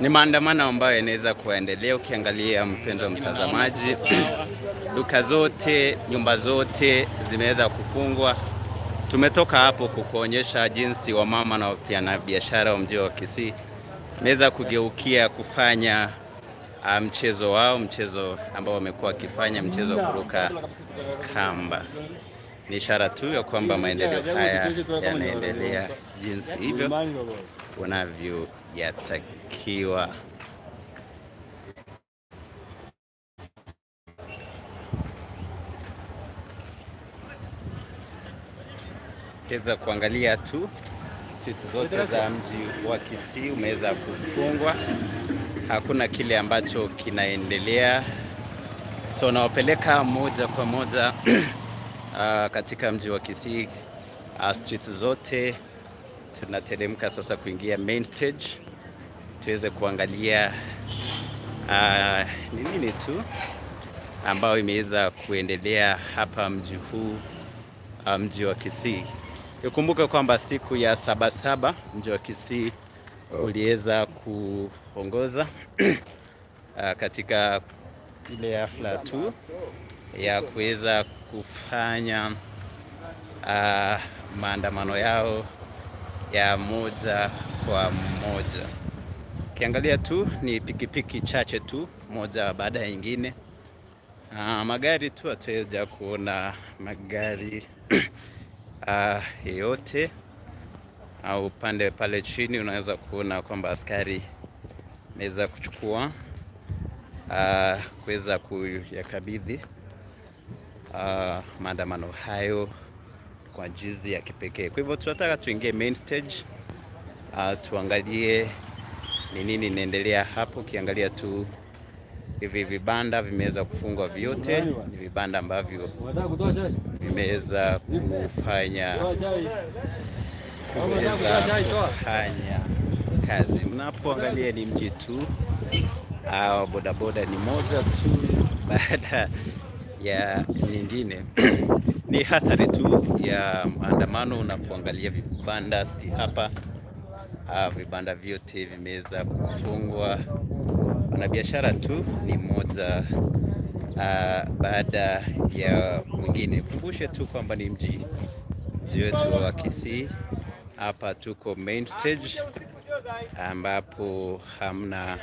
Ni maandamano ambayo yanaweza kuendelea. Ukiangalia mpendwa mtazamaji, duka zote, nyumba zote zimeweza kufungwa. Tumetoka hapo kukuonyesha jinsi wamama na wafanyabiashara wa mji wa Kisii wameweza kugeukia kufanya mchezo wao, mchezo ambao wamekuwa wakifanya, mchezo wa kuruka kamba. Ni ishara tu ya kwamba maendeleo haya yanaendelea jinsi hivyo wanavyoyatakiwa. Ukiweza kuangalia tu streets zote za mji wa Kisii umeweza kufungwa, hakuna kile ambacho kinaendelea. So nawapeleka moja kwa moja katika mji wa Kisii, streets zote tunateremka sasa kuingia main stage tuweze kuangalia ni nini tu ambayo imeweza kuendelea hapa mji huu, mji wa Kisii. Ikumbuke kwamba siku ya Sabasaba mji wa Kisii uliweza kuongoza katika ile hafla tu ya kuweza kufanya maandamano yao ya moja kwa moja. Ukiangalia tu ni pikipiki chache tu, moja baada ya nyingine. Magari tu hatuweza kuona magari yeyote. Au upande pale chini unaweza kuona kwamba askari ameweza kuchukua kuweza kuyakabidhi maandamano hayo kwa jinsi ya kipekee. Kwa hivyo tunataka tuingie main stage, tuangalie ni nini inaendelea hapo. Ukiangalia tu hivi vibanda vimeweza kufungwa vyote, ni vibanda ambavyo vimeweza kufanya kazi. Mnapoangalia ni mji tu, au bodaboda ni moja tu baada ya nyingine. Ni hatari tu ya maandamano unapoangalia vibanda si hapa, vibanda vyote vimeweza kufungwa. Wanabiashara tu ni moja baada ya mwingine. Kumbushe tu kwamba ni mji wetu wa Kisii. Hapa tuko main stage ambapo hamna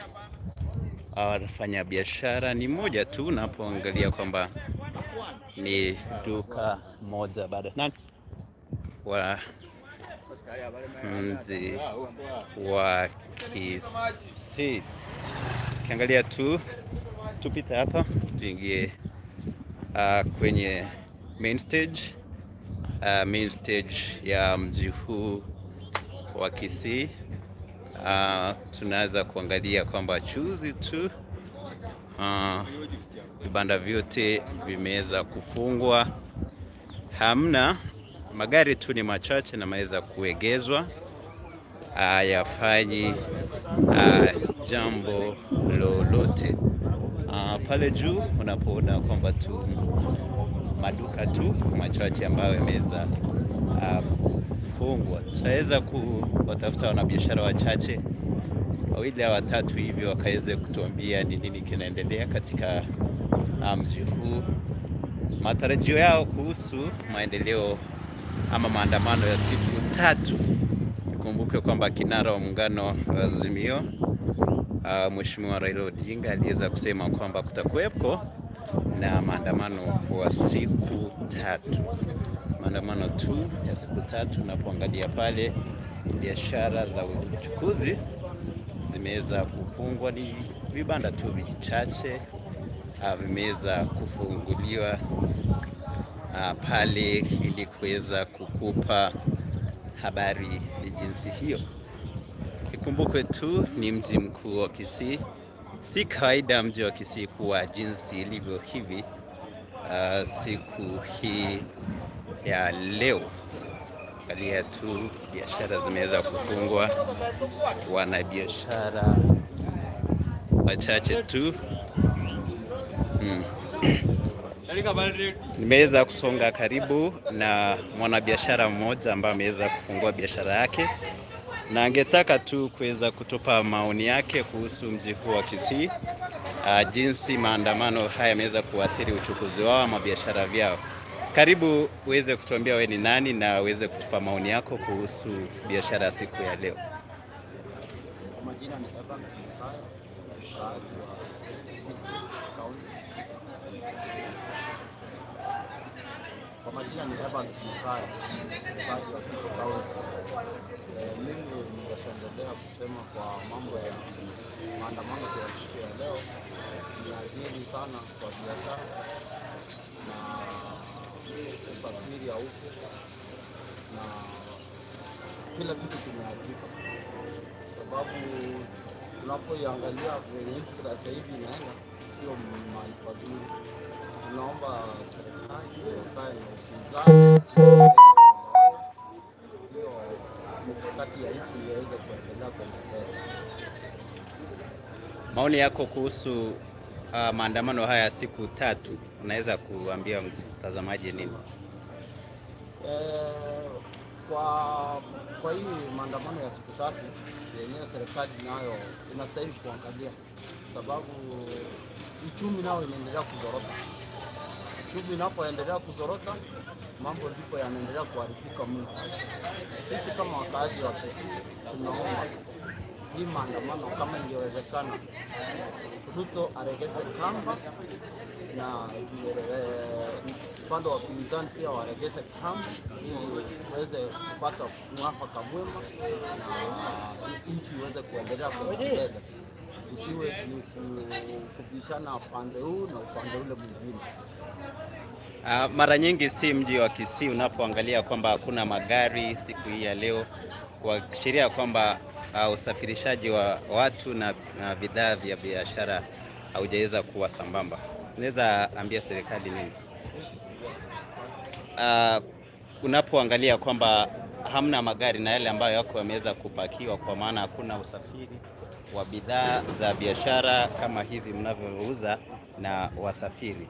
wafanya biashara, ni moja tu. Unapoangalia kwamba ni duka moja baada nani wa mji wa Kisii. Ukiangalia tu tupite hapa tuingie kwenye main stage, main stage ya mji huu wa Kisii. Tunaweza kuangalia kwamba chuzi tu vibanda vyote vimeweza kufungwa, hamna magari tu ni machache na maweza kuegezwa, hayafanyi jambo lolote. Pale juu unapoona kwamba tu maduka tu machache ambayo yameweza kufungwa. Tutaweza kuwatafuta wanabiashara wachache wawili au watatu hivi wakaweze kutuambia ni nini kinaendelea katika mji huu, matarajio yao kuhusu maendeleo ama maandamano ya siku tatu. Ikumbuke kwamba kinara wa muungano wa Azimio Mheshimiwa Raila Odinga aliweza kusema kwamba kutakuwepo na maandamano kwa siku tatu, maandamano tu ya siku tatu. Unapoangalia pale biashara za uchukuzi zimeweza kufungwa, ni vibanda tu vichache vimeweza kufunguliwa pale ili kuweza kukupa habari jinsi hiyo. Ikumbukwe tu ni mji mkuu wa Kisii. Si kawaida mji wa Kisii kuwa jinsi ilivyo hivi siku hii ya leo. Angalia tu biashara zimeweza kufungwa, wanabiashara wachache tu. Nimeweza kusonga karibu na mwanabiashara mmoja ambaye ameweza kufungua biashara yake. Na angetaka tu kuweza kutupa maoni yake kuhusu mji huu wa Kisii, jinsi maandamano haya yameweza kuathiri uchukuzi wao ama biashara vyao. Karibu uweze kutuambia wewe ni nani na uweze kutupa maoni yako kuhusu biashara ya siku ya leo. Kwa majina ni Evans Mutayo, mkaaji wa Kisii County. Kwa majina ni Evans Mutayo, mkaaji wa Kisii County. Mimi ningependelea kusema kwa mambo ya maandamano ya siku ya leo ni adhiri sana kwa biashara na usafiri ya huku na kila kitu kimeathirika, sababu tunapoiangalia venye nchi sasa hivi inaenda sio mahali pazuri. Tunaomba serikali wakae na upinzani, hiyo mikakati ya nchi iweze kuendelea kwenda mbele. Maoni yako kuhusu maandamano haya siku tatu, unaweza kuambia mtazamaji nini? Kwa hii maandamano ya siku tatu yenyewe serikali nayo inastahili kuangalia, sababu uchumi nao inaendelea kuzorota. Uchumi inapoendelea kuzorota, mambo ndipo yanaendelea kuharibika mno. Sisi kama wakaaji wa Kisii tunaomba hii maandamano kama ingewezekana, Ruto aregeze kamba na upande wa upinzani pia waregeze kamba ili tuweze kupata mwafaka mwema na nchi iweze kuendelea kwenda mbele, isiwe ni kubishana upande huu na upande ule mwingine. Mara nyingi si mji wa Kisii unapoangalia kwamba hakuna magari siku hii ya leo, kuashiria kwamba usafirishaji wa watu na bidhaa vya biashara haujaweza kuwa sambamba. Unaweza ambia serikali nini? Unapoangalia kwamba hamna magari na yale ambayo yako yameweza kupakiwa, kwa maana hakuna usafiri wa bidhaa za biashara kama hivi mnavyouza na wasafiri,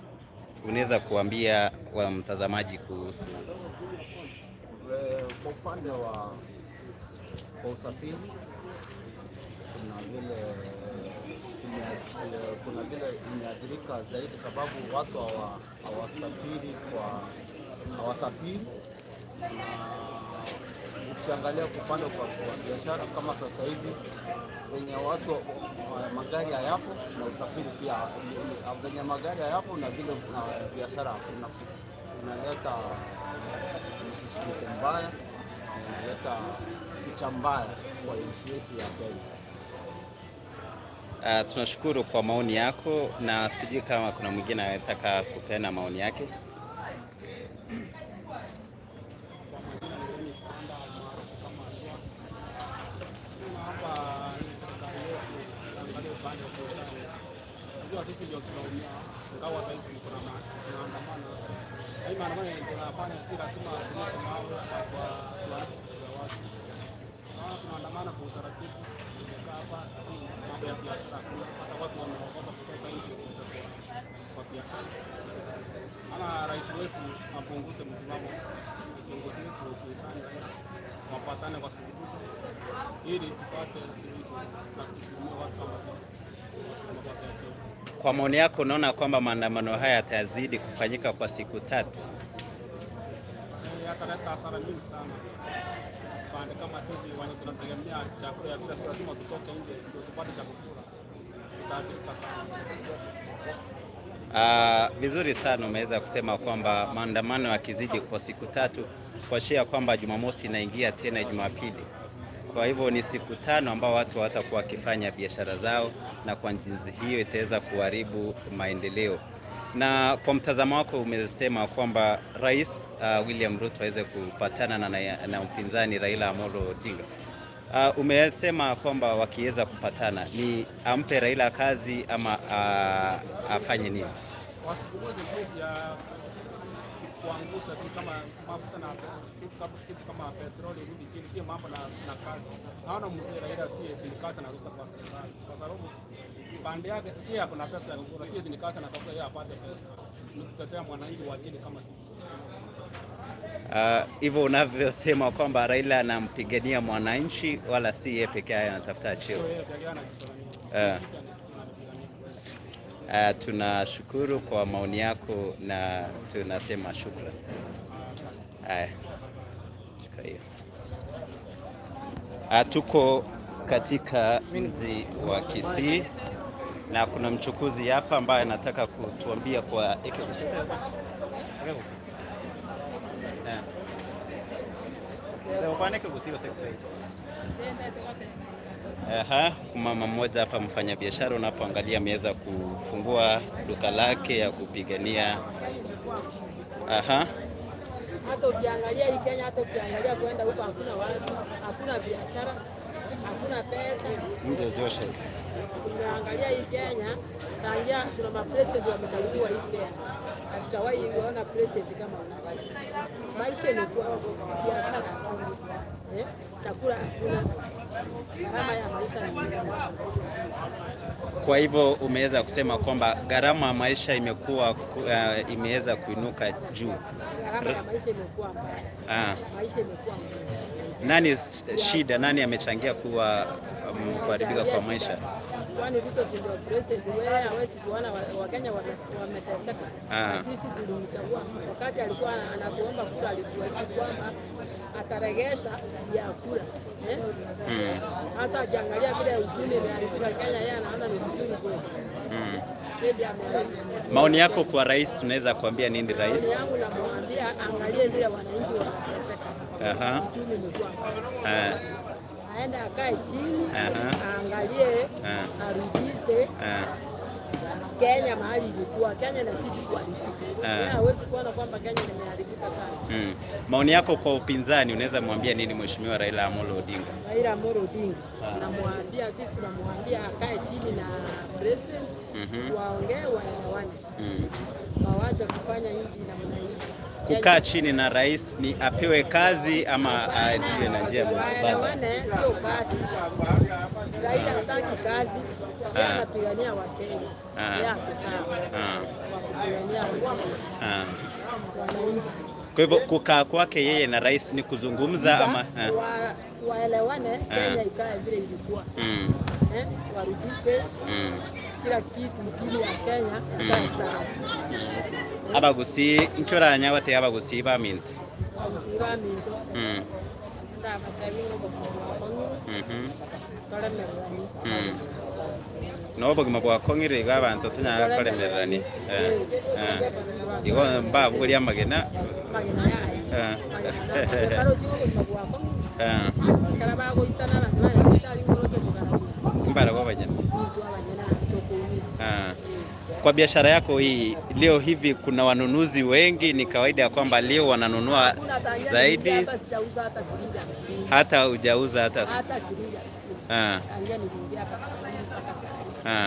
unaweza kuambia wa mtazamaji kuhusu? Kwa upande wa usafiri kuna vile imeathirika zaidi, sababu watu hawasafiri. Na ukiangalia kwa upande kwa biashara kama sasa hivi wenye watu magari hayapo na usafiri pia, wenye magari hayapo na vile na biashara hakuna, inaleta msisimko mbaya, inaleta picha mbaya kwa nchi yetu ya Kenya. Tunashukuru kwa maoni yako, na sijui kama kuna mwingine anataka kupeana maoni yake. Kwa majina ni Dennis Kanda maarufu kama Aswa. Hapa hii serikali yetu angalia upande wa upinzani. Unajua sisi ndio tunaumia, ingawa sasa hizi kuna maandamano. Hii maandamano tunafanya si lazima turushe mawe kwa watu. Tunaandamana kwa utaratibu, tumekaa hapa, lakini mambo ya biashara hakuna. Hata watu wameogopa kutoka nje kuja kwa biashara. Ama rais wetu apunguze msimamo, kiongozi wetu upinzani wapatane kwa suluhisho ili tupate suluhisho na tusiumie watu kama sisi watu wa mapato ya chini. Kwa maoni yako, unaona kwamba maandamano haya yatazidi kufanyika kwa siku tatu? Yataleta hasara nyingi sana. Pande kama sisi wenye tunategemea chakula ya kila siku, lazima tutoke nje ndio tupate cha kukula, tutaathirika sana. Vizuri sana umeweza kusema kwamba maandamano yakizidi kwa siku tatu, kuashiria kwamba Jumamosi inaingia tena Jumapili. Kwa hivyo ni siku tano ambao watu hawatakuwa wakifanya biashara zao, na kwa jinsi hiyo itaweza kuharibu maendeleo. Na kwa mtazamo wako umesema kwamba Rais William Ruto aweze kupatana na upinzani Raila Amolo Odinga. Umesema kwamba wakiweza kupatana ni ampe Raila kazi ama afanye nini? Wasipunguze jinsi ya kuangusha tu kama mafuta na kitu kama petroli irudi chini, sio mambo na kazi. Naona mzee Raila si eti ni kazi anatafuta kwa serikali, kwa sababu pande yake yeye ako na pesa ya kukula, si eti ni kazi anatafuta yeye apate pesa, ni kutetea mwananchi wa chini kama sisi. Hivyo unavyosema kwamba Raila anampigania mwananchi wala si yeye peke yake anatafuta cheo. Sio yeye pekee anajipigania. Eh. Sisi anatupigania. Tunashukuru kwa maoni yako na tunasema shukran. Asante. Haya, shika hiyo. Tuko katika mji wa Kisii na kuna mchukuzi hapa ambaye anataka kutuambia kwa Eh. Aha, mama mmoja hapa mfanyabiashara, unapoangalia ameweza kufungua duka lake ya kupigania. Aha. Hata ukiangalia hii Kenya, hata ukiangalia kwenda huko hakuna watu, hakuna biashara, hakuna pesa. Nje Joshua. Tumeangalia hii Kenya tangia kuna mapresident wamechaguliwa hii Kenya, hatushawahi kuona president kama huyu. Maisha imekuwa biashara hakuna, eh, chakula hakuna, gharama ya maisha ni mingi sana. Kwa hivyo umeweza kusema kwamba gharama ya maisha imekuwa imeweza kuinuka juu. Gharama ya maisha imekuwa mbaya, maisha imekuwa ngumu. Nani shida? Nani amechangia kuwa kuharibika kwa maisha? Kwani Ruto si ndio president? Wewe hawezi kuona Wakenya wameteseka. Na sisi tulimchagua wakati alikuwa anatuomba kura, alituahidi kwamba ataregesha vyakula, eh? Sasa akiangalia vile uchumi imeharibika Kenya, yeye anaona ni vizuri kweli? Maybe Maoni yako kwa rais, unaweza kuambia nini rais? Maoni yangu namwambia angalie vile wananchi wanateseka, uchumi imekuwa mbaya. Aende akae chini, aangalie, arudishe Kenya mahali ilikuwa. Kenya inazidi kuharibika. Yeye hawezi kuona kwamba Kenya imeharibika sana. Maoni yako kwa upinzani, unaweza mwambia nini Mheshimiwa Raila Amolo Odinga? Raila Amolo Odinga namwambia, sisi tunamwambia akae chini na president, waongee, waelewane, wawache kufanya nchi namna hii. Kukaa chini na rais ni apewe kazi ama ajiwe na njia mbadala? Waelewane, sio kazi. Raila hataki kazi, yeye anapigania Wakenya. Yeye ako sawa kwa kupigania Wakenya, wananchi. Kwa hivyo kukaa kwake yeye na rais ni kuzungumza ama Waelewane, Kenya ikae vile ilikuwa, eh, warudishe kila kitu, uchumi ya Kenya ikae sawa. Abagusi nchoranya bate abagusi baminto. Abagusii baminto ndabatebi ng'obogima toremererani. No obogima bwakong'ire iga abanto tonyara koremererani. Eh, eh. Igo mbabugoria amagena. Magena yaye karochi obogima bwakong'ire ekero bagoitana abanto baregoita aria ng'oroche kogarania Mbara kwa banyene. intwe abanyene nabi tokoumia. Kwa biashara yako hii leo hivi kuna wanunuzi wengi? Ni kawaida ya kwamba leo wananunua Hakuna tangia zaidi? niliingia hapa sijauza hata shilingi 50. Hata hujauza hata Hata shilingi 50. Tangia niliingia hapa saa 2 mpaka saa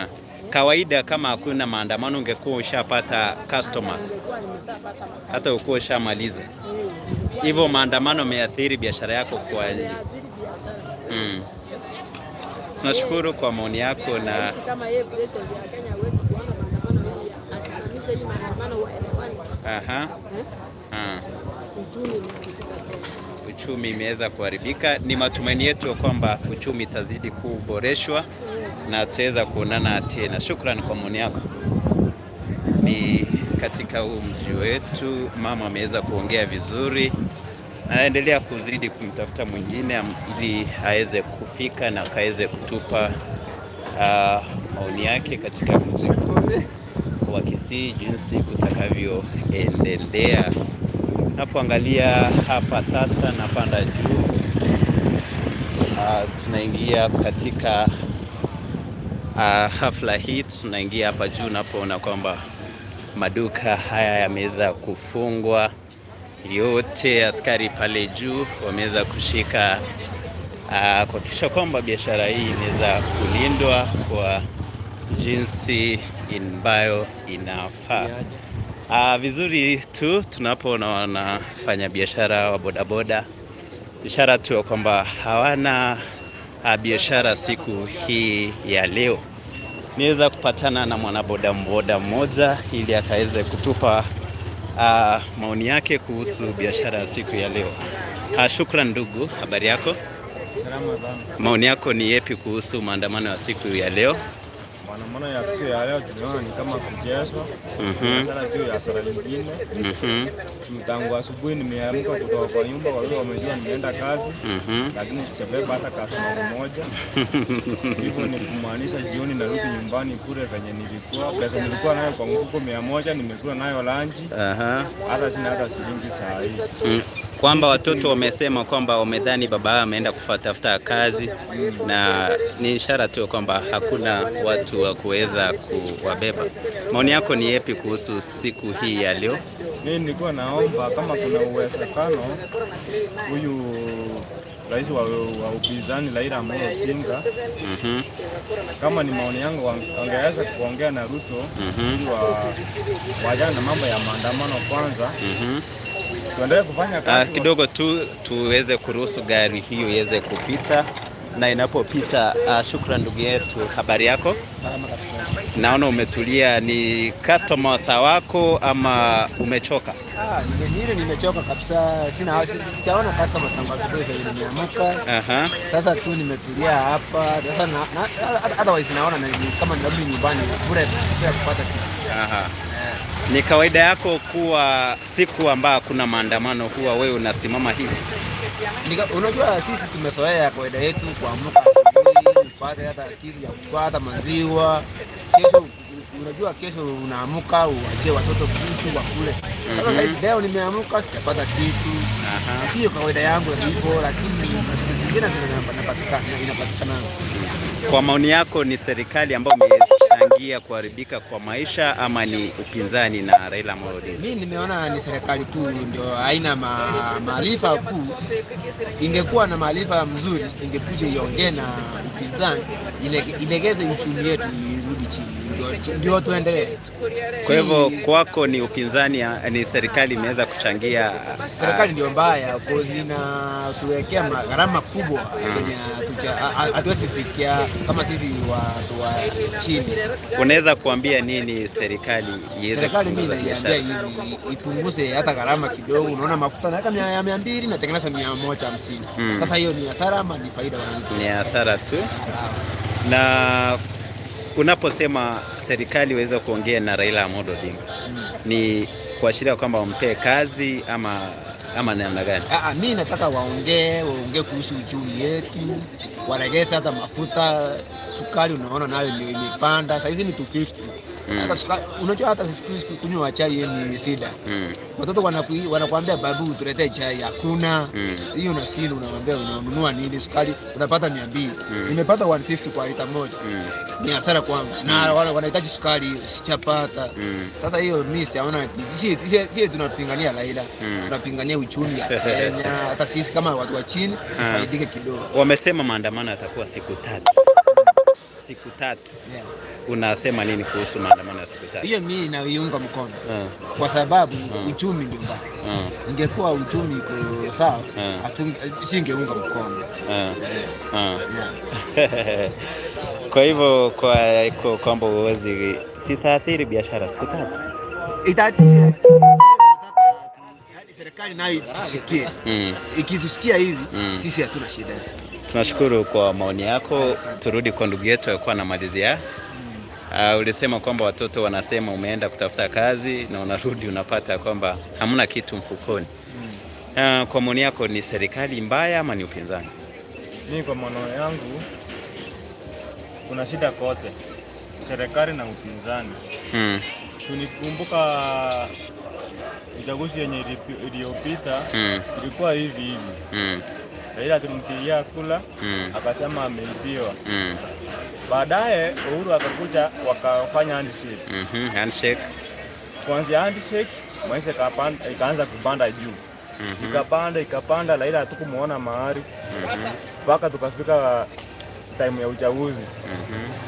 hii. Kawaida kama hakuna maandamano ungekuwa ushapata customers, Hata ningekuwa nimeshapata makazi. hata ukuwa ushamaliza. Nilikuwa Hivyo maandamano yameathiri biashara yako kwa nimeathiri biashara. Tunashukuru kwa maoni yako na Rais kama yeye president ya Kenya hawezi kuona maandamano hii, asimamishe hii maandamano, waelewane. Eh? Uchumi umeharibika Kenya. Uchumi imeweza kuharibika. Ni matumaini yetu kwamba uchumi itazidi kuboreshwa na tutaweza kuonana tena. Shukran kwa maoni yako. Ni katika huu mji wetu, mama ameweza kuongea vizuri. Naendelea kuzidi kumtafuta mwingine ili aweze kufika na akaweze kutupa maoni yake katika mji huu wa Kisii, jinsi kutakavyoendelea. Napoangalia hapa sasa, napanda juu, tunaingia katika hafla hii, tunaingia hapa juu, napoona kwamba maduka haya yameweza kufungwa yote. Askari pale juu wameweza kushika kuhakikisha kwamba biashara hii imeweza kulindwa kwa jinsi ambayo inafaa. Vizuri tu tunapoona wanafanya biashara wa bodaboda, ishara tu ya kwamba hawana biashara siku hii ya leo. Niweza kupatana na mwanaboda mboda mmoja ili akaweze kutupa Maoni yake kuhusu biashara ya siku ya leo. Shukran ndugu, habari yako? Salama sana. Maoni yako ni yepi kuhusu maandamano ya siku ya leo? Maandamano ya siku ya leo tumeona ni kama kuchezwa biashara juu ya hasara nyingine. Juu tangu asubuhi nimeamka kutoka kwa nyumba, watoto wamejua nimeenda kazi, lakini sijabeba hata customer mmoja. Hivyo ni kumaanisha jioni narudi nyumbani kule venye nilikuwa. Pesa nilikuwa nayo kwa mfuko 100, nimekula nayo lunch, hata sina hata shilingi saa hii. Kwamba watoto wamesema kwamba wamedhani baba yao ameenda kutafuta kazi, na ni ishara tu kwamba hakuna watu wa kuweza kuwabeba. Maoni yako ni yepi kuhusu siku hii ya leo? Mimi nilikuwa naomba kama kuna uwezekano huyu rais wa upinzani Raila Amolo Odinga, kama ni maoni yangu, angeweza kuongea na Ruto ili waachane na mambo ya maandamano kwanza, tuendelee kufanya kazi. Kidogo tu tuweze kuruhusu gari hiyo iweze kupita, na inapopita. Shukran ndugu yetu, habari yako? Salama kabisa. Naona umetulia, ni customer wako ama umechoka? Ah, ile nimechoka kabisa. Sina sijaona customer tangu asubuhi venye nimeamka. Sasa tu nimetulia hapa. Sasa otherwise naona kama nirudi nyumbani bure bila kupata kitu. Ni kawaida yako kuwa siku ambayo hakuna maandamano huwa wewe unasimama hivi? Unajua sisi tumezoea kawaida yetu kuamka asubuhi upate hata kitu ya kuchukua hata maziwa. Kesho unajua kesho unaamka uachie watoto kitu wakule. Sasa saizi leo nimeamka sijapata kitu. Sio kawaida yangu hivyo, lakini siku zingine zinapatikana, inapatikana. Kwa maoni yako ni serikali ambayo imechangia kuharibika kwa maisha ama ni upinzani na Raila Amolo Odinga? Mimi nimeona ni serikali tu ndio haina maarifa kuu. Ingekuwa na maarifa mzuri, ingekuja iongee na upinzani, ilegeze uchumi yetu irudi chini, ndio tuendelee. Kwa hivyo kwako ni upinzani, ni serikali imeweza kuchangia? Serikali ndio mbaya, cause inatuwekea gharama kubwa yenye hatuwezi fikia kama sisi watu wa chini. Unaweza kuambia nini serikali iweze Serikali mimi kupunguza naiambia biashara? hivi ipunguze hata gharama kidogo. Unaona mafuta naweka 200 natengeneza 150. Sasa hiyo ni hasara ama ni faida wananchi? Ni hasara tu. Na unaposema serikali iweze kuongea na Raila Amolo Odinga ni kuashiria kwamba wampee kazi ama namna gani? Ah, mi nataka waongee kuhusu uchumi yetu, waregeze hata mafuta, sukari unaona nayo ndio imepanda saa hizi ni 250. Hata sukari, unajua hata siku hizi kunywa chai ni shida. Watoto wanakuambia babu, tuletee chai, hakuna. Hiyo na sini unamwambia unanunua nini? Sukari unapata 200. Nimepata 150 kwa lita moja. Ni hasara kwangu. Na wanahitaji sukari sichapata. Sasa hiyo mimi siaona si tunapingania Raila. Tunapingania uchumi ya Kenya. Hata sisi kama watu wa chini tufaidike kidogo. Wamesema maandamano yatakuwa siku 3. Siku 3. Unasema nini kuhusu maandamano ya siku 3? Hiyo mimi naiunga mkono kwa sababu uchumi ndio mbaya. Ingekuwa uchumi iko sawa, singeunga mkono. Yeah. Kwa hivyo kwa kwamba huwezi sitaathiri biashara siku 3. Itaathiri. Serikali nayo itusikie. Ikitusikia hivi sisi hatuna shida. Tunashukuru kwa maoni yako. Turudi kwa ndugu yetu alikuwa anamalizia. Ulisema kwamba watoto wanasema umeenda kutafuta kazi na unarudi unapata kwamba hamna kitu mfukoni. Kwa maoni yako ni serikali mbaya ama ni upinzani? Mimi kwa maono yangu kuna shida kote, serikali na upinzani. Tunikumbuka uchaguzi yenye iliyopita ilikuwa hivi hivi. Raila tulimpigia kula akasema ameibiwa. Baadaye Uhuru akakuja wakafanya handshake. Handshake. Kuanzia handshake maisha ikaanza kupanda juu. Ikapanda ikapanda, Raila hatukumuona mahali mpaka tukafika time ya uchaguzi.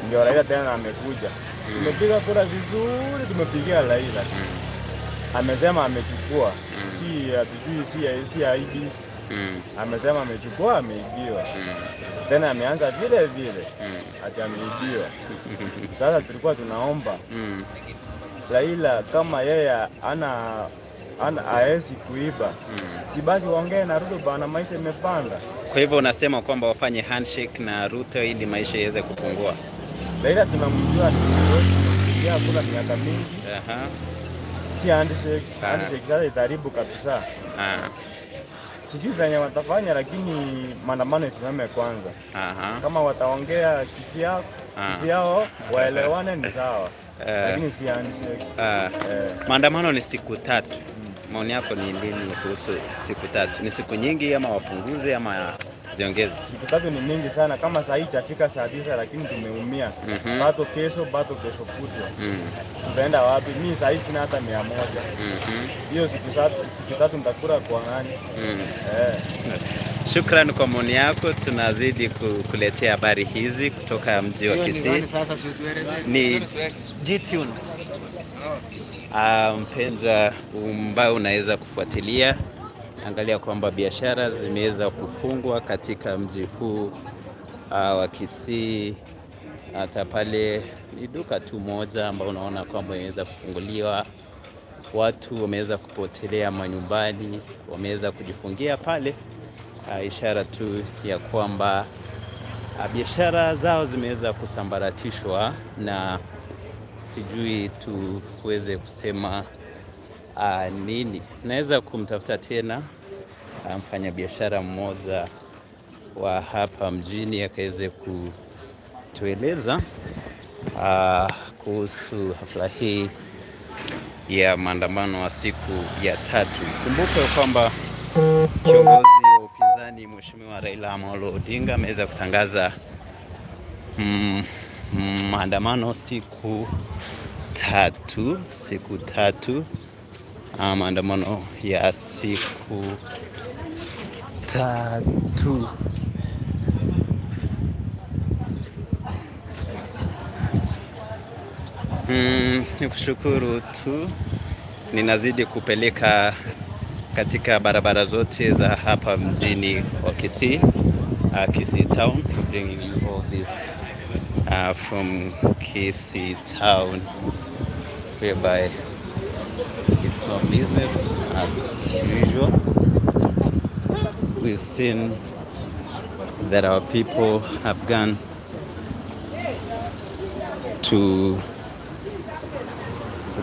Ndio Raila tena amekuja. Tumepiga kura vizuri, tumepigia Raila. Amesema amechukua. Si hatujui, si IEBC. Amesema amechukua, ameibiwa. Tena ameanza vile vile ati ameibiwa. Sasa tulikuwa tunaomba Raila kama yeye ana Ana haezi kuiba. Si basi waongee na Ruto bana, maisha imepanda. Kwa hivyo unasema kwamba wafanye handshake na Ruto ili maisha iweze kupungua. Raila tunamjua ni kiongozi, tumempigia kura miaka mingi, si handshake. Handshake sasa itaharibu kabisa. Sijui venye watafanya, lakini maandamano isimame kwanza. Kama wataongea kivyao kivyao waelewane ni sawa, lakini si handshake. Eh. Maandamano ni siku 3. Maoni yako ni nini kuhusu siku 3? Ni siku nyingi ama wapunguze ama ziongeze? Siku 3 ni mingi sana. Kama saa hii chafika saa 9, lakini tumeumia. Bado kesho, bado kesho kutwa. Tutaenda wapi? Mi saa hii sina hata 100. Hiyo siku 3 nitakula kwa nani? Eh. Shukran kwa maoni yako. Tunazidi kukuletea habari hizi kutoka mji wa Kisii. Ni G-Tune. Mpendwa ambaye unaweza kufuatilia, angalia kwamba biashara zimeweza kufungwa katika mji huu wa Kisii. Hata pale ni duka tu moja ambao unaona kwamba imeweza kufunguliwa, watu wameweza kupotelea manyumbani, wameweza kujifungia pale, ishara tu ya kwamba biashara zao zimeweza kusambaratishwa na sijui tuweze kusema nini. Naweza kumtafuta tena mfanyabiashara mmoja wa hapa mjini akaweze kutueleza kuhusu hafla hii ya maandamano wa siku ya tatu. Kumbuke kwamba kiongozi wa upinzani Mheshimiwa Raila Amolo Odinga ameweza kutangaza maandamano siku 3, siku 3, maandamano ya siku 3. Ni kushukuru tu, ninazidi kupeleka katika barabara zote za hapa mjini wa Kisii, Kisii Town, bringing you all this from Kisii Town, whereby it's no business as usual. We've seen that our people have gone to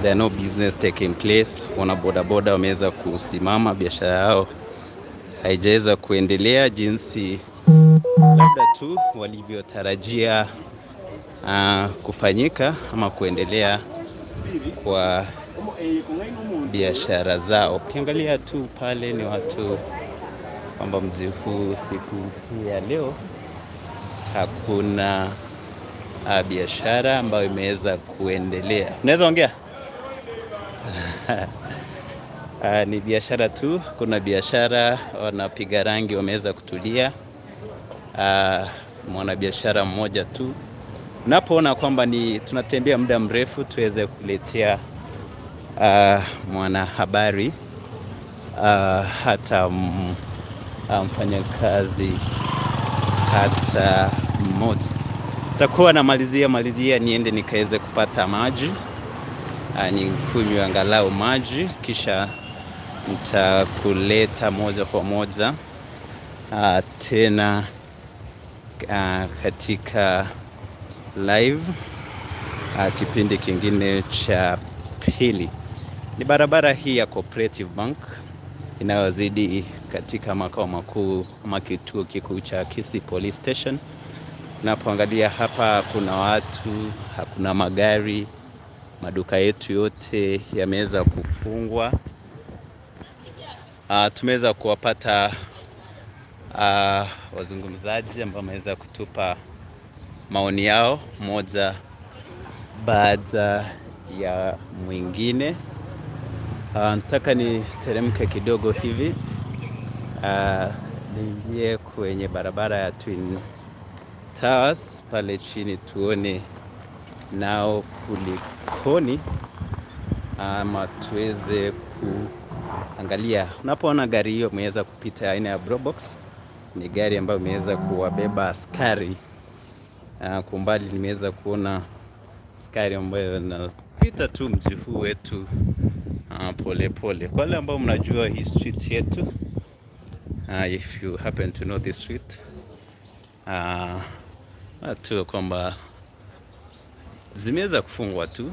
there are no business taking place. Wana bodaboda wameweza kusimama, biashara yao haijaweza kuendelea jinsi labda tu walivyotarajia kufanyika ama kuendelea kwa biashara zao. Ukiangalia tu pale ni watu kwamba mji huu siku hii ya leo hakuna biashara ambayo imeweza kuendelea. Unaweza ongea? Ni biashara tu, kuna biashara wanapiga rangi wameweza kutulia. Mwanabiashara mmoja tu. Unapoona kwamba ni tunatembea muda mrefu tuweze kuletea mwanahabari hata mfanyakazi hata mmoja. Takuwa namalizia malizia niende nikaweze kupata maji, nikunywe angalau maji, kisha nitakuleta moja kwa moja tena katika live kipindi kingine cha pili. Ni barabara hii ya Cooperative Bank inayozidi katika makao makuu ama kituo kikuu cha Kisii Police Station. Unapoangalia hapa kuna watu, hakuna magari, maduka yetu yote yameweza kufungwa. Tumeweza kuwapata wazungumzaji ambao wameweza kutupa maoni yao moja baada ya mwingine. Nataka niteremke kidogo hivi niingie kwenye barabara ya Twin Towers pale chini tuone nao kulikoni, ama tuweze kuangalia. Unapoona gari hiyo imeweza kupita aina ya Probox, ni gari ambayo imeweza kuwabeba askari. Kwa umbali nimeweza kuona askari ambayo wanapita tu mji huu wetu. Pole pole. Kwa wale ambao mnajua hii street yetu, if you happen to know this street, tu kwamba zimeweza kufungwa tu,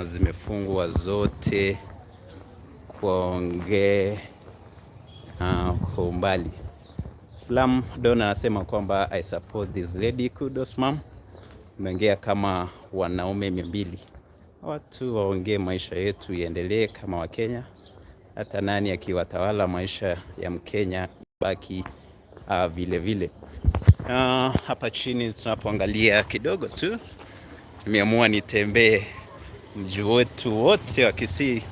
zimefungwa zote kuongea kwa umbali. Slam Dona anasema kwamba, "I support this lady, kudos ma'am." Umeongea kama wanaume 200. Watu waongee, maisha yetu iendelee kama Wakenya. Hata nani akiwatawala, maisha ya Mkenya baki vile vile. Hapa chini tunapoangalia kidogo tu, nimeamua nitembee mji wetu wote wa Kisii,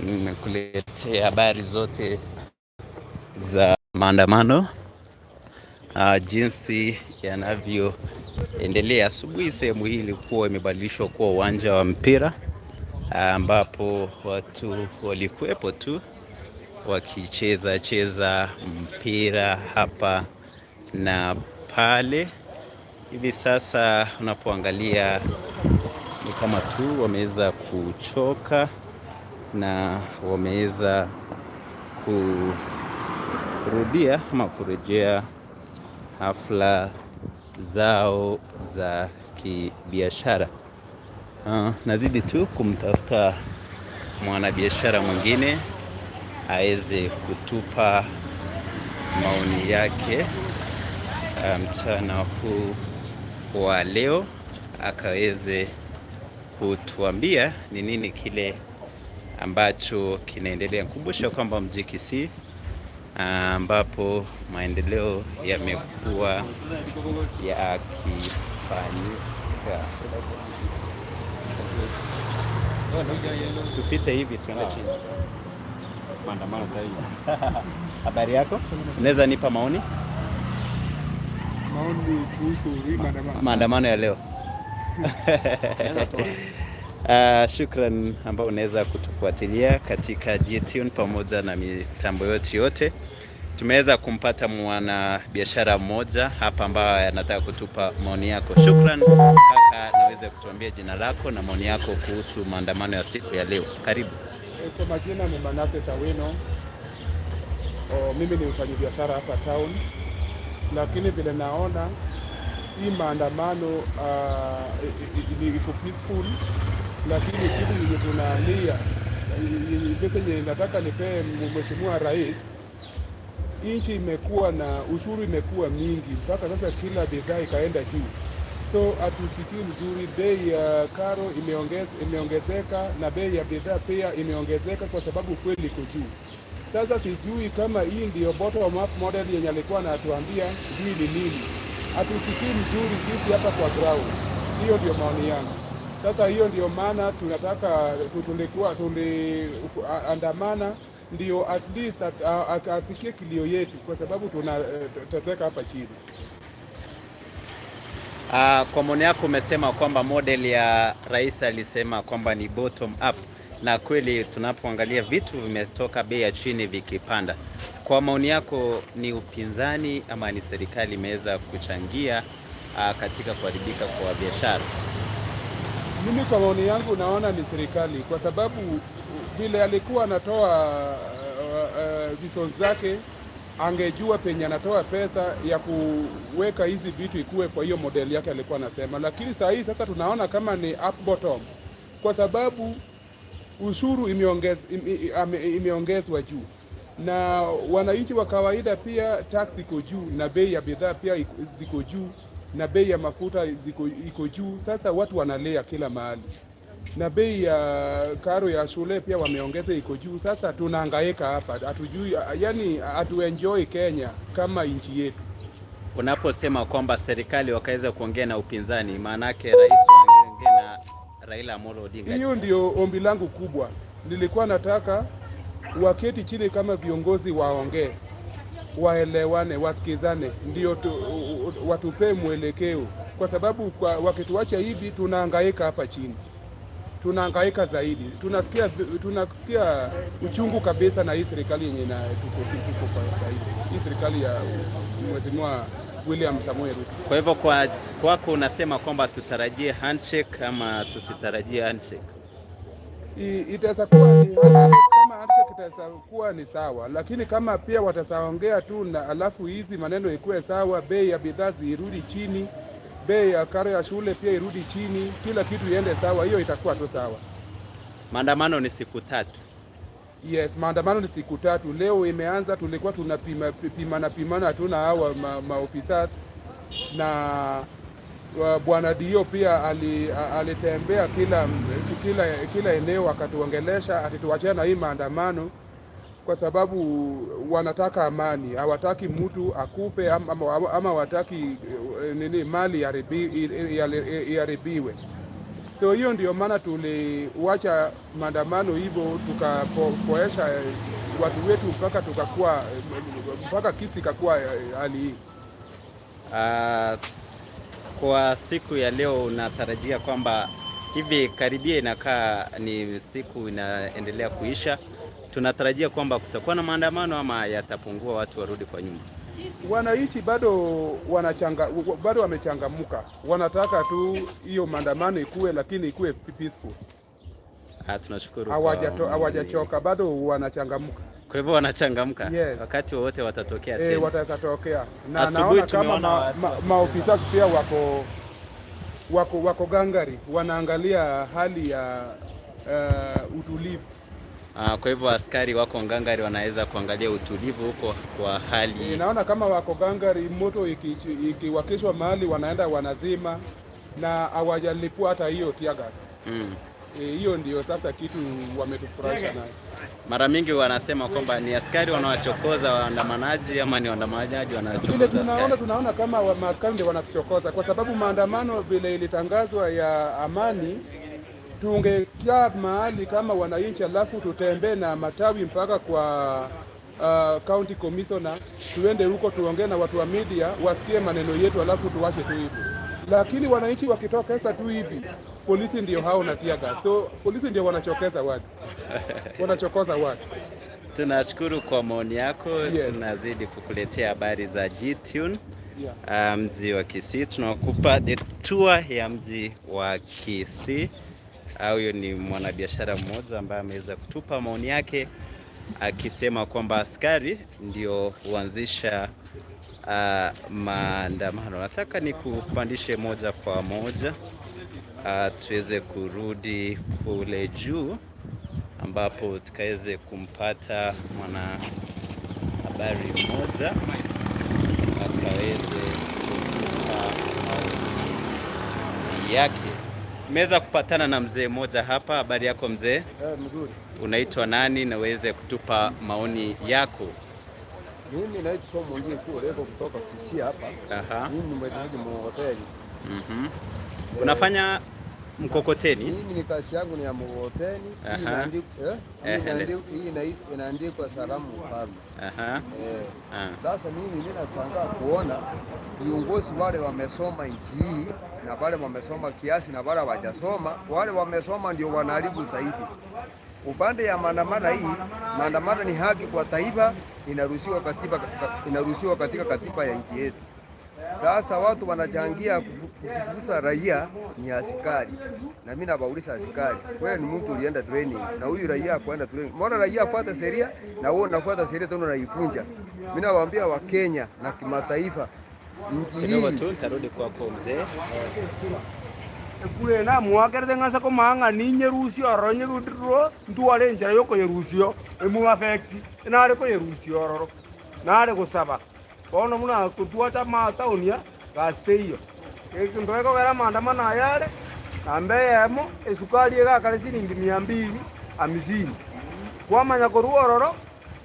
nimekuletea habari zote za maandamano, jinsi yanavyoendelea. Asubuhi sehemu hii ilikuwa imebadilishwa kuwa uwanja wa mpira, ambapo watu walikuwepo tu wakicheza cheza mpira hapa na pale. Hivi sasa unapoangalia ni kama tu wameweza kuchoka na wameweza kurudia ama kurejea hafla zao za kibiashara. Nazidi tu kumtafuta mwanabiashara mwingine aweze kutupa maoni yake mchana huu wa leo, akaweze kutuambia ni nini kile ambacho kinaendelea. Kumbusha kwamba mji Kisii ambapo maendeleo yamekuwa yakifanyika. Tupite hivi tuende chini. Maandamano zaidi. Habari yako? Unaweza nipa maoni? Maoni kuhusu hii maandamano. Maandamano ya leo. Shukran ambao unaweza kutufuatilia katika GTune pamoja na mitambo yote yote. Tumeweza kumpata mwanabiashara mmoja hapa ambaye anataka kutupa maoni yako. Shukran kaka, naweza kutuambia jina lako na maoni yako kuhusu maandamano ya siku ya leo. Karibu. Kwa majina ni Manase Tawino. O, mimi ni mfanyabiashara hapa town, lakini vile naona hii maandamano iko peaceful, lakini kitu yenye tunalia, pesa yenye nataka nipee Mheshimiwa Rais, nchi imekuwa na ushuru imekuwa mingi mpaka sasa kila bidhaa ikaenda juu, so hatusikii mzuri. Bei ya karo imeongezeka na bei ya bidhaa pia imeongezeka kwa sababu kweli iko juu. Sasa sijui kama hii ndio bottom up model yenye alikuwa anatuambia, sijui ni nini. Hatusikii mzuri sisi hapa kwa ground. Hiyo ndio maoni yangu. Sasa hiyo ndio maana tunataka tulikuwa tuliandamana ndio at least afikie kilio yetu, kwa sababu tunateseka hapa chini. Kwa maoni yako umesema kwamba model ya rais alisema kwamba ni bottom up, na kweli tunapoangalia vitu vimetoka bei ya chini vikipanda. Kwa maoni yako ni upinzani ama ni serikali imeweza kuchangia katika kuharibika kwa biashara? Mimi kwa maoni yangu naona ni serikali, kwa sababu vile alikuwa anatoa vision zake, angejua penye anatoa pesa ya kuweka hizi vitu ikuwe kwa hiyo model yake alikuwa anasema, lakini saa hii sasa tunaona kama ni up bottom, kwa sababu ushuru imeongezwa juu na wananchi wa kawaida pia tax iko juu na bei ya bidhaa pia ziko juu na bei ya mafuta iko juu. Sasa watu wanalia kila mahali, na bei ya karo ya shule pia wameongeza iko juu. Sasa tunahangaika hapa, hatujui, yani hatuenjoy Kenya kama nchi yetu. Unaposema kwamba serikali wakaweza kuongea na upinzani, maana yake rais waongee na Raila Amolo Odinga. Hiyo ndio ombi langu kubwa. Nilikuwa nataka waketi chini kama viongozi waongee, waelewane, wasikizane, ndio watupee mwelekeo, kwa sababu wakituacha hivi tunahangaika hapa chini, tunahangaika zaidi, tunasikia uchungu kabisa na hii serikali yenye na tuko kwa sasa hivi, hii serikali ya Mheshimiwa William Samoei Ruto. Kwa hivyo kwako unasema kwamba tutarajie handshake ama tusitarajie handshake? Itaweza kuwa ni handshake, kama handshake itaweza kuwa ni sawa, lakini kama pia wataongea tu na alafu hizi maneno ikuwe sawa, bei ya bidhaa zirudi chini, bei ya karo ya shule pia irudi chini, kila kitu iende sawa, hiyo itakuwa tu sawa. Maandamano ni siku 3. Yes, maandamano ni siku 3. Leo imeanza, tulikuwa tunapima pimana pimana tu na hawa maofisa na bwana Dio pia alitembea kila eneo akatuongelesha ati tuachane na hii maandamano kwa sababu wanataka amani, hawataki mtu akufe ama hawataki nini mali iharibiwe. So hiyo ndio maana tuliwacha maandamano hivyo, tukapoesha watu wetu mpaka tukakuwa mpaka kisi ikakuwa hali hii. Kwa siku ya leo unatarajia kwamba hivi karibia, inakaa ni siku inaendelea kuisha, tunatarajia kwamba kutakuwa na maandamano ama yatapungua, watu warudi kwa nyumba? Wananchi bado wamechangamuka, wanataka tu hiyo maandamano ikue, lakini ikue peaceful. Tunashukuru. Hawajachoka, bado wanachangamuka. Kwa hivyo wanachangamka. Yes. Wakati wowote watatokea tena. Watatokea. Na Asubuhi naona kama maofisa pia wako gangari, wanaangalia hali ya utulivu. Kwa hivyo askari wako ngangari, wanaweza kuangalia utulivu huko kwa hali. Naona kama wako gangari, moto ikiwakishwa mahali wanaenda wanazima, na hawajalipua hata hiyo tear gas. Hiyo ndio sasa kitu wametufurahisha nayo. Mara mingi wanasema kwamba ni askari wanawachokoza waandamanaji ama ni waandamanaji Vile wanachokoza askari. Tunaona kama maaskari ndio wanatuchokoza, kwa sababu maandamano vile ilitangazwa ya amani, tungekaa mahali kama wananchi, alafu tutembee na matawi mpaka kwa county commissioner, tuende huko tuongee na watu wa media wasikie maneno yetu, alafu tuwache tu hivyo. Lakini wananchi wakitokeza tu hivi, polisi ndio hao na tear gas. So polisi ndio wanachokeza watu, wanachokoza watu. Tunashukuru kwa maoni yako. Yes. Tunazidi kukuletea habari za G-Tune. Yeah. Mji wa Kisii, tunakupa the tour ya mji wa Kisii. Huyo ni mwanabiashara mmoja ambaye ameweza kutupa maoni yake akisema kwamba askari ndio huanzisha maandamano. Nataka nikupandishe moja kwa moja tuweze kurudi kule juu ambapo tukaweze kumpata mwanahabari mmoja akaweze kutupa maoni yake. Nimeweza kupatana na mzee mmoja hapa. Habari yako mzee? Mzuri. Unaitwa nani na uweze kutupa maoni yako? Mimi naitwa Tom Mwingie Kureko kutoka Kisii hapa. Mimi ni mwendeshaji mkokoteni. Unafanya mkokoteni? Mimi ni kazi yangu ni ya mkokoteni. Hii inaandikwa hii inaandikwa Salamu Mfalme. Sasa mimi nashangaa kuona viongozi wale wamesoma nchi hii na wale wamesoma kiasi na wale hawajasoma. Wale wamesoma ndio wanaharibu zaidi. Upande ya maandamano hii, maandamano ni haki kwa taifa, inaruhusiwa katika katiba ya nchi yetu. Sasa watu wanachangia kufukuza raia ni askari. Na mimi nawauliza askari, wewe ni mtu ulienda training na huyu raia kwenda training. Mbona raia afuate sheria na wewe unafuata sheria tena unaifunja? Mimi nawaambia wa Kenya na kimataifa, nchi Kidogo hii tu nitarudi kwako mzee. Kule na mwakerete ng'asa komanga ninyerusia oro nyerudirwo ntware enchera yokoyerusia emu affect nare koyerusia ororo nare gosaba bono muna kotwacha mataunia gasteiyo ekinto ekogera maandamano ayare namba eyemo esukari egakare siringi 250 kwamanya korwa ororo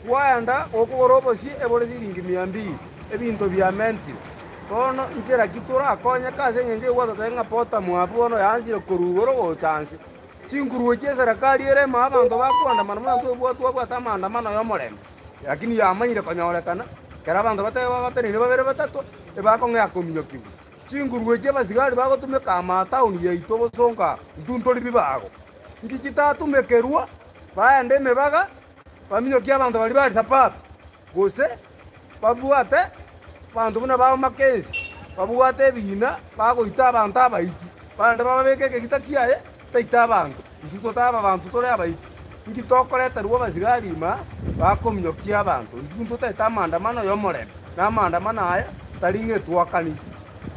kwaenda gokogora obosie ebore siringi 200 ebinto biamentire. Bono nchera ki torakonyeka ase eng'encho egwatotebia ng'a pota mwabu bono yaanzire korwa igoro gocha nse. Chinkuruo chia eserekari ere ime abanto bakoandamana buna ntobwate twabwate amaandamano ya omorembe. Lakini yamanyire konyorekana, ekero abanto bateba batenene babere batato, ebakong'ea kominyokiwa. Chinkuruo chia abasigari bagotumeka amataoni yaito bosonga intwe ntori bibago. Nki chitatumekerwa, baende emebaga, baminyokie abanto baria bari sababu. Gose, babwate bantu buna bao Makenzi babwate ebina bagoita abanto abaiti bande bababeke ekegita kiaye taita abanto. Intwe totaba banto tore abaiti, nki tokoreterwa abasigari ima bakominyokia abanto. Intwe ntotaete amaandamano ya omorembe, na amaandamano aya tari ng'a etwakani.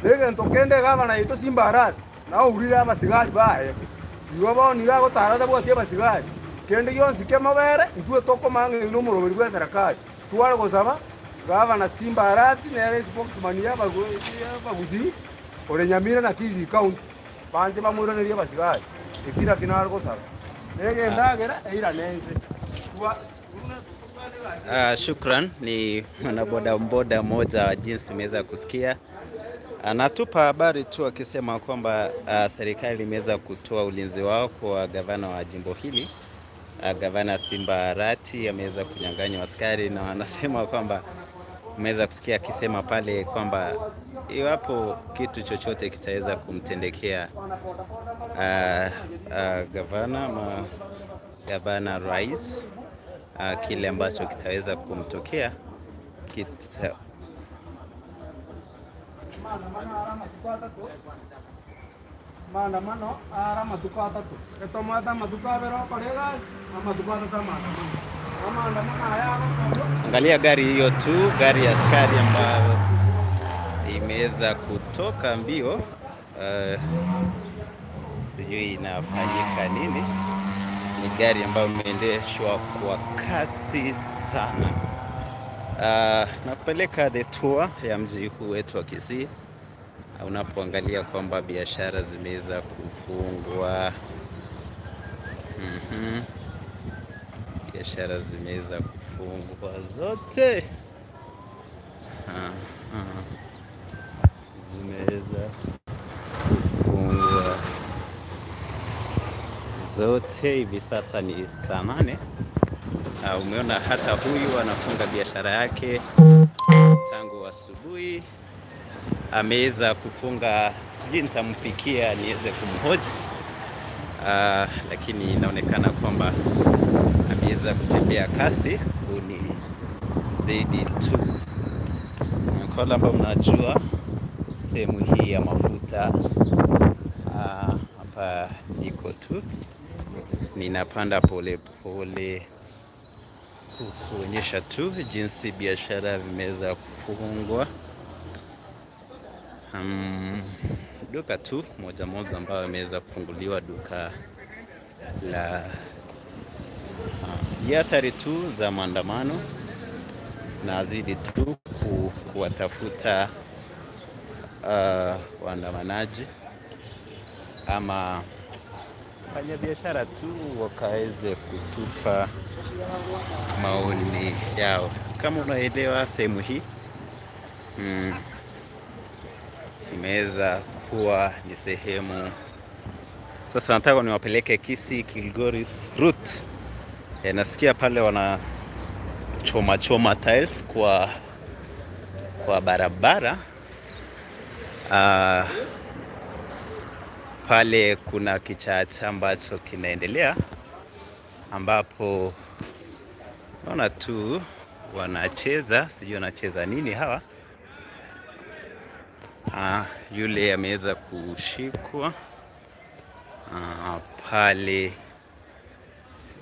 Na egento kende egavana yaito Simba Arati naourire abasigari baye, igo bono nigo agotara tabwati abasigari. Kende gionsi kemobere, intwe tokomanya ng'a oyio nomoroberi bw'eserekari. Tware gosaba gavana Simba Arati nere spokesman y'abagusii ore Nyamira na Kisii County banche bamoiranerie abasigari. Eki naki nare gosaba. Negendagera eirane ense. Shukran. Ni mwanabodaboda mmoja, jinsi umeweza kusikia, anatupa habari tu akisema kwamba serikali imeweza kutoa ulinzi wao kwa gavana wa jimbo hili. Gavana Simba Arati ameweza kunyang'anywa askari, na wanasema kwamba, umeweza kusikia akisema pale kwamba iwapo kitu chochote kitaweza kumtendekea gavana ma gavana rais, kile ambacho kitaweza kumtokea kita. Maandamano ara amatuko atato etomwete amatuko abere okora egasi, amatuko atato amaandamano amaandamano aya agokorwa. Angalia gari hiyo tu, gari ya askari ambayo imeweza kutoka mbio. Sijui inafanyika nini. Ni gari ambayo imeendeshwa kwa kasi sana. Nakupeleka the tour ya mji huu wetu wa Kisii. Unapoangalia kwamba biashara zimeweza kufungwa. Biashara zimeweza kufungwa zote. Zimeweza kufungwa zote. Hivi sasa ni saa 8. Umeona hata huyu anafunga biashara yake tangu asubuhi, ameweza kufunga. Sijui nitamfikia niweze kumhoji, lakini inaonekana kwamba ameweza kutembea kasi kunizidi tu. Kwa wale ambao mnajua sehemu hii ya mafuta, hapa niko tu ninapanda pole pole kuonyesha tu jinsi biashara vimeweza kufungwa. Duka tu moja moja ambayo imeweza kufunguliwa, duka la athari tu za maandamano, nazidi tu kuwatafuta waandamanaji ama wafanyabiashara tu wakaweze kutupa maoni yao. Kama unaelewa sehemu hii imeweza kuwa ni sehemu. Sasa nataka niwapeleke Kisii Kilgoris route. Nasikia pale wana choma choma tiles kwa barabara. Pale kuna kichacha ambacho kinaendelea, ambapo naona tu wanacheza, sijui wanacheza nini hawa. Yule ameweza kushikwa pale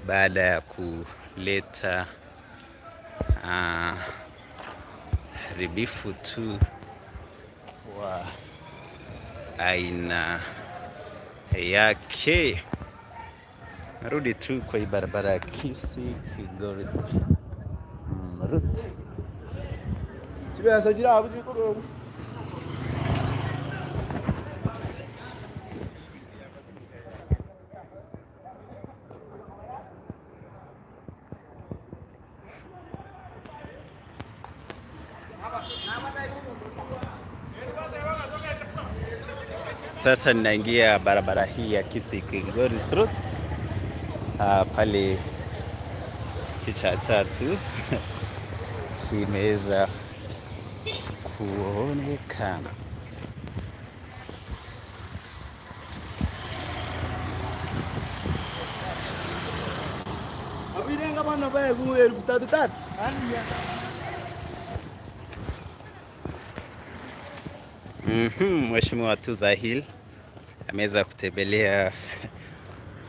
baada ya kuleta haribifu tu wa aina yake. Narudi tu kwa hii barabara ya Kisii Kilgoris route. Chibesa chirabu chikuru. Sasa ninaingia barabara hii ya Kisii Kilgoris route. Pale kichacha tu kimeweza kuonekana. Abirenga bana bae elfu tatu tatu. Mheshimiwa Tuza Hill ameweza kutembelea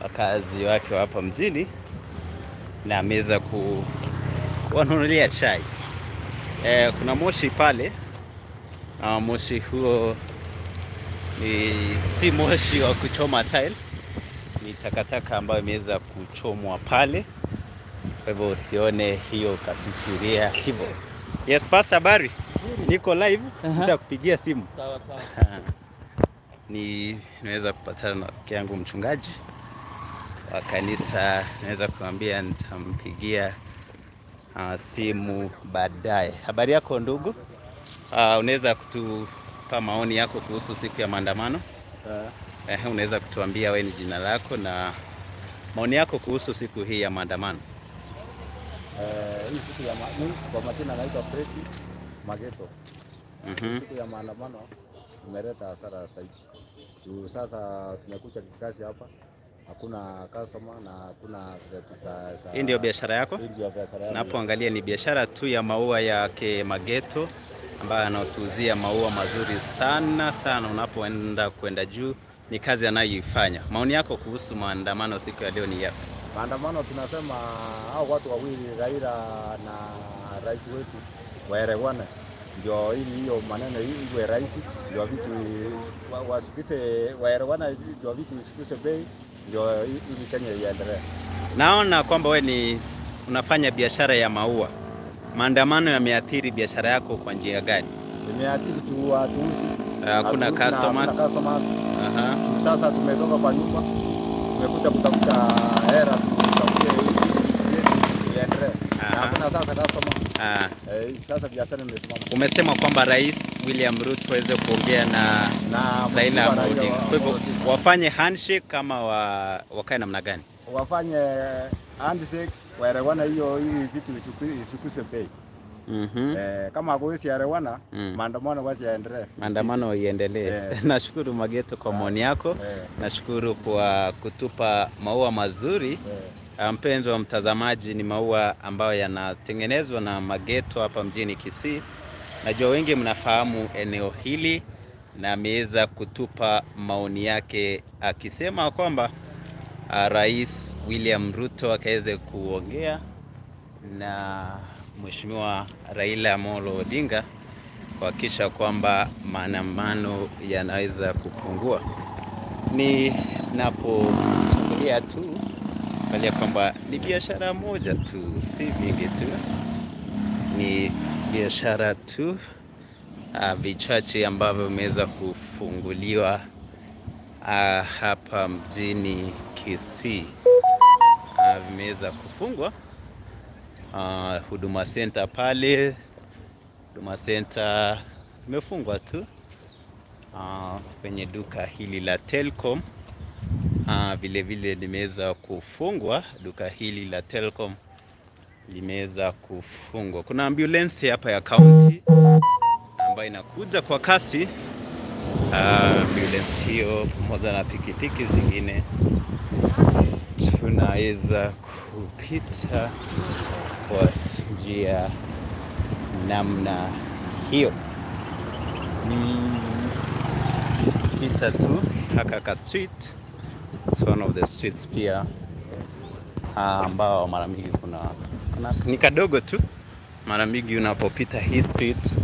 wakazi wake wa hapa mjini na ameweza kuwanunulia chai. Kuna moshi pale na moshi huo ni si moshi wa kuchoma tile, ni takataka ambayo imeweza kuchomwa pale. Kwa hivyo usione hiyo ukafikiria hivyo. Yes, Pastor Barry, niko live, nitakupigia simu. Sawa sawa. Ni nimeweza kupatana na rafiki yangu mchungaji wa kanisa, naweza kumwambia nitampigia simu baadaye. Habari yako ndugu? Unaweza kutupa maoni yako kuhusu siku ya maandamano? Unaweza kutuambia wewe ni jina lako na maoni yako kuhusu siku hii ya maandamano? Hii siku ya mimi kwa majina naitwa Fredi Mageto. Hii siku ya maandamano imeleta hasara zaidi. Juu sasa tumekuja kikazi hapa, hakuna customer na hakuna vile Hii ndio biashara yako? Hii ndio biashara yangu. Napoangalia ni biashara tu ya maua yake Mageto ambayo anatuuzia maua mazuri sana sana. Unapoenda kwenda juu ni kazi anayoifanya. Maoni yako kuhusu maandamano siku ya leo ni yapi? Maandamano tunasema hao watu wawili Raila na rais wetu waelewane, ndio ili hiyo maneno iwe rahisi, ndio vitu wasikize, waelewane, ndio vitu isikuse bei, ndio ili Kenya iendelee. Naona kwamba we ni unafanya biashara ya maua. Maandamano yameathiri biashara yako kwa njia gani? Imeathiri tu hatuuzi. Hakuna Hatuuzi na customers. hakuna customers. Tu sasa tumetoka kwa nyumba, tumekuja kutafuta hela tutafute ili iendelee. Na hakuna sasa customer. Sasa biashara imesimama. Umesema kwamba Rais William Ruto aweze kuongea na Raila Amolo Odinga. Kwa hivyo wafanye handshake kama wakae namna gani? Wafanye handshake, waelewane hiyo ili vitu isikuse bei. Kama hakuwezi elewana, maandamano wacha yaendelee. Maandamano iendelee. Nashukuru Mageto kwa maoni yako. Nashukuru kwa kutupa maua mazuri. Mpenzi wa mtazamaji, ni maua ambayo yanatengenezwa na Mageto hapa mjini Kisii. Najua wengi mnafahamu eneo hili, na ameweza kutupa maoni yake akisema kwamba Rais William Ruto akaweze kuongea na Mheshimiwa Raila Amolo Odinga kuhakikisha kwamba maandamano yanaweza kupungua. Ni napochungulia tu angalia kwamba ni biashara moja tu, si vingi tu, ni biashara tu vichache ambavyo vimeweza kufunguliwa hapa mjini Kisii. Vimeweza kufungwa. Huduma Center pale, Huduma Center imefungwa tu. Kwenye duka hili la Telcom vile vile limeweza kufungwa. Duka hili la Telcom limeweza kufungwa. Kuna ambulance hapa ya county ambayo inakuja kwa kasi. Ambulance hiyo pamoja na pikipiki zingine tunaweza kupita kwa njia namna hiyo. Pita tu Hakaka Street. It's one of the streets pia ambao mara mingi kuna ni kadogo tu. Mara mingi unapopita hii street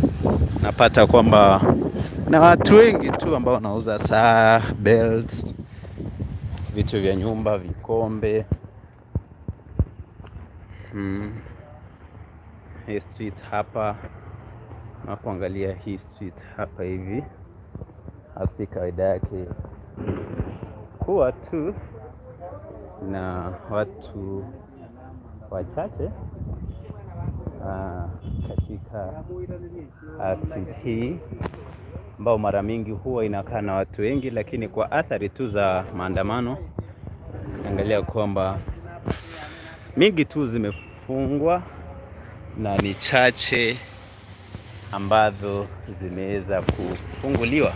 napata kwamba na watu wengi tu ambao wanauza saa, belts, vitu vya nyumba, vikombe. Hii street hapa, unapoangalia hii street hapa hivi, hasi kawaida yake kuwa tu na watu wachache katika street hii ambao mara mingi huwa inakaa na watu wengi, lakini kwa athari tu za maandamano, angalia kwamba mingi tu zimefungwa na ni chache ambazo zimeweza kufunguliwa.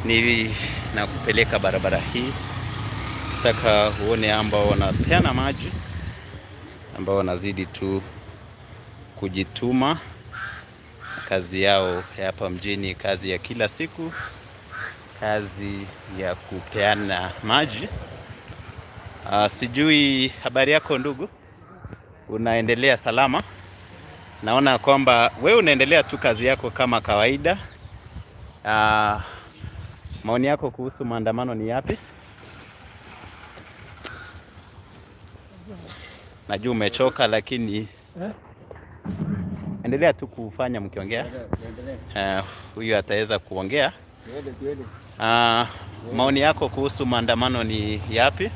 Ni na kupeleka barabara hii, nataka uone ambao wanapeana maji ambao wanazidi tu kujituma kazi yao ya hapa mjini, kazi ya kila siku, kazi ya kupeana maji. Sijui habari yako ndugu, unaendelea salama? Naona kwamba wewe unaendelea tu kazi yako kama kawaida. Maoni yako kuhusu maandamano ni yapi? Najua umechoka, lakini endelea tu kufanya mkiongea. Huyu ataweza kuongea. Maoni yako kuhusu maandamano ni yapi?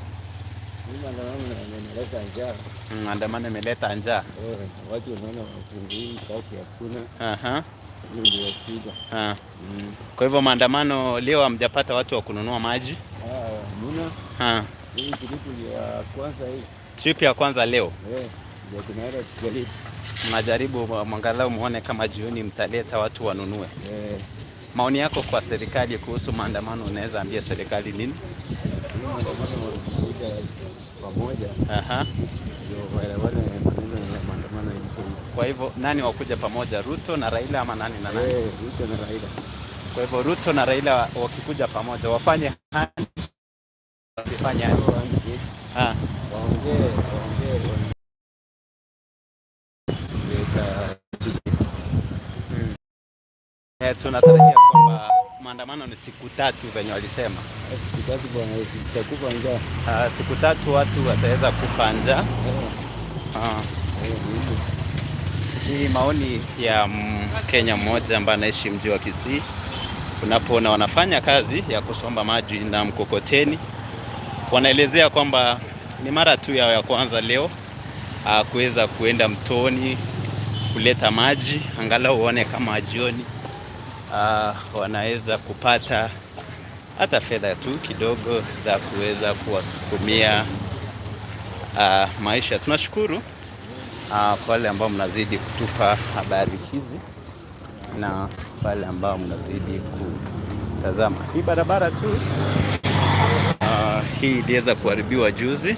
Maandamano njaa. Maandamano imeleta njaa. Watu wanaona wafungui kazi hakuna. Hiyo ndio shida. Kwa hivyo maandamano leo hamjapata watu wa kununua maji? Hamna. Hii trip ya kwanza hii. Trip ya kwanza leo. Ndio tunaenda kujaribu. Mnajaribu mwangalau muone kama jioni mtaleta watu wanunue. Maoni yako kwa serikali kuhusu maandamano, unaweza ambia serikali nini? Hii maandamano kuja pamoja. Ndio waelewane maneno ya maandamano iko. Kwa hivyo nani wakuja pamoja, Ruto na Raila ama nani na nani? Ruto na Raila. Kwa hivyo Ruto na Raila wakikuja pamoja wafanye handshake, wasifanye handshake? Waongee, waongee. Tunatarajia kwamba maandamano ni siku 3 venye walisema. Siku 3 bwana, tutakufa njaa. Siku 3 watu wataweza kufa njaa. Ni maoni ya Mkenya mmoja ambaye anaishi mji wa Kisii. Unapoona wanafanya kazi ya kusomba maji na mkokoteni, wanaelezea kwamba ni mara tu yao ya kwanza leo kuweza kuenda mtoni kuleta maji, angalau waone kama jioni wanaweza kupata hata fedha tu kidogo za kuweza kuwasukumia maisha. Tunashukuru kwa wale ambao mnazidi kutupa habari hizi na wale ambao mnazidi kutazama hii barabara tu. Hii iliweza kuharibiwa juzi.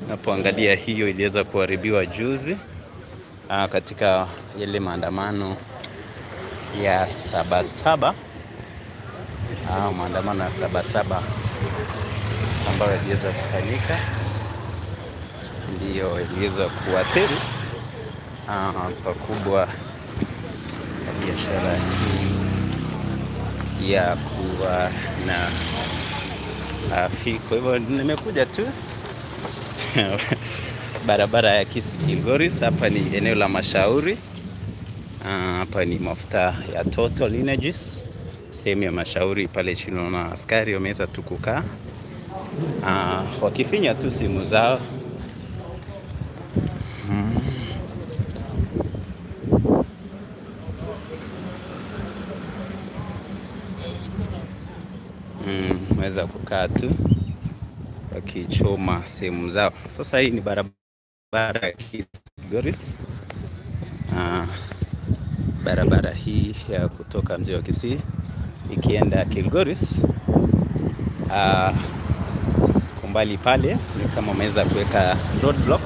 Napoangalia hiyo iliweza kuharibiwa juzi katika yale maandamano ya Sabasaba. Maandamano ya Sabasaba ambayo yaliweza kufanyika ndiyo iliweza kuathiri pakubwa biashara hii ya kuwa na afiki. Kwa hivyo nimekuja tu barabara ya Kisii Kilgoris. Hapa ni eneo la Mashauri. Hapa ni mafuta ya Total Energies, sehemu ya Mashauri. Pale chini unaona askari wameweza tu kukaa wakifinya tu simu zao. Weza kukaa tu wakichoma simu zao. Sasa hii ni barabara ya Kisii Kilgoris. Barabara hii ya kutoka mji wa Kisii ikienda Kilgoris. Kumbali pale ni kama umeweza kuweka roadblock.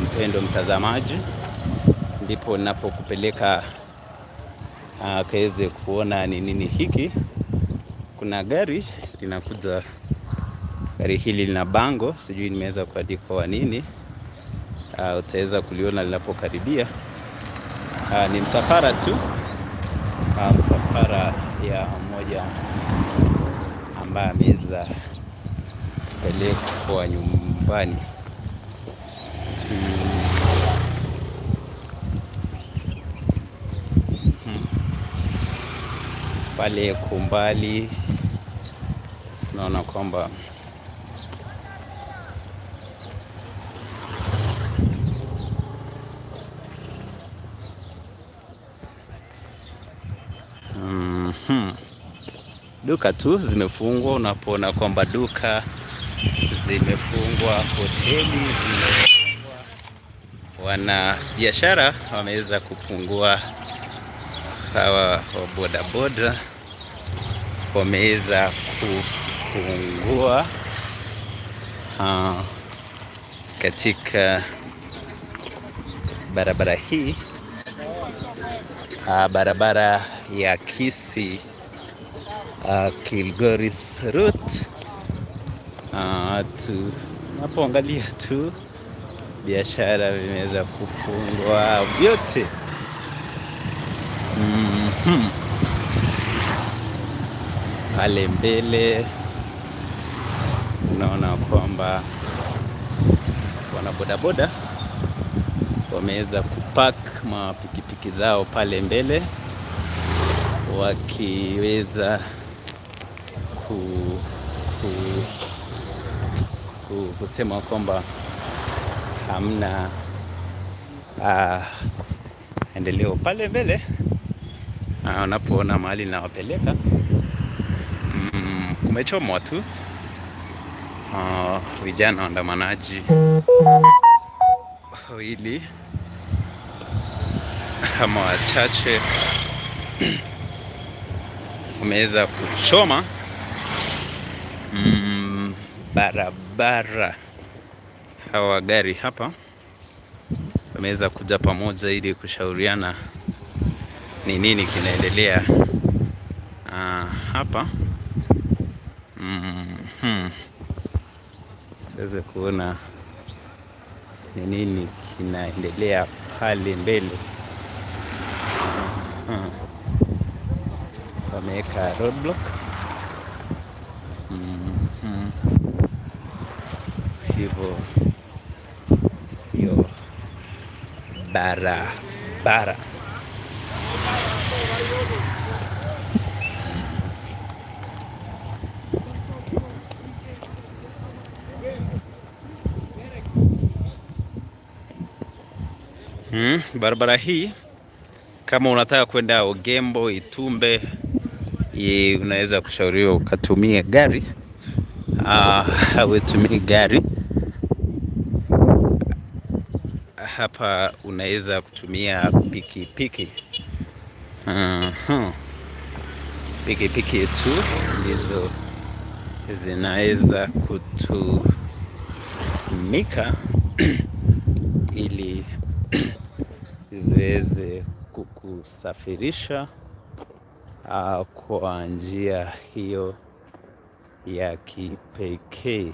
Mpendo mtazamaji, ndipo ninapokupeleka kaweze kuona ni nini hiki. Kuna gari linakuja. Gari hili lina bango, sijui nimeweza kuandikwa nini. Utaweza kuliona linapokaribia. Ni msafara tu. Msafara ya mmoja ambaye ameweza kupelekwa nyumbani. Pale kumbali tunaona kwamba duka tu zimefungwa. Unapoona kwamba duka zimefungwa, hoteli zimefungwa, wana biashara wameweza kupungua, hawa wa bodaboda wameweza kupungua katika barabara hii, barabara ya Kisii Kilgoris route. Watu unapoangalia tu biashara vimeweza kufungwa vyote. Pale mbele unaona kwamba wanabodaboda wameweza kupark mapikipiki zao pale mbele wakiweza kusema kwamba hamna endeleo pale mbele. Unapoona mahali nawapeleka, kumechomwa tu. Vijana waandamanaji wawili ama wachache wameweza kuchoma barabara. Hawa gari hapa wameweza kuja pamoja ili kushauriana ni nini kinaendelea hapa. Siweze kuona ni nini kinaendelea pale mbele. Wameweka roadblock. Hivyo hiyo barabara. Barabara hii kama unataka kwenda Ogembo, Itumbe, unaweza kushauriwa ukatumie gari. Hautumii gari hapa, unaweza kutumia pikipiki. Pikipiki tu ndizo zinaweza kutumika ili ziweze kukusafirisha kwa njia hiyo ya kipekee.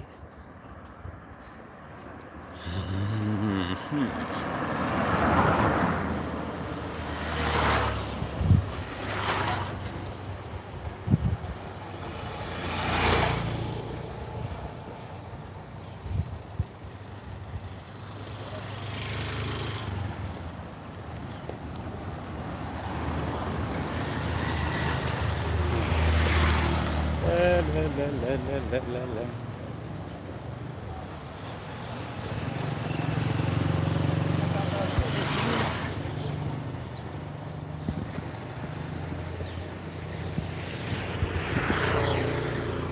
La, la, la, la, la, la.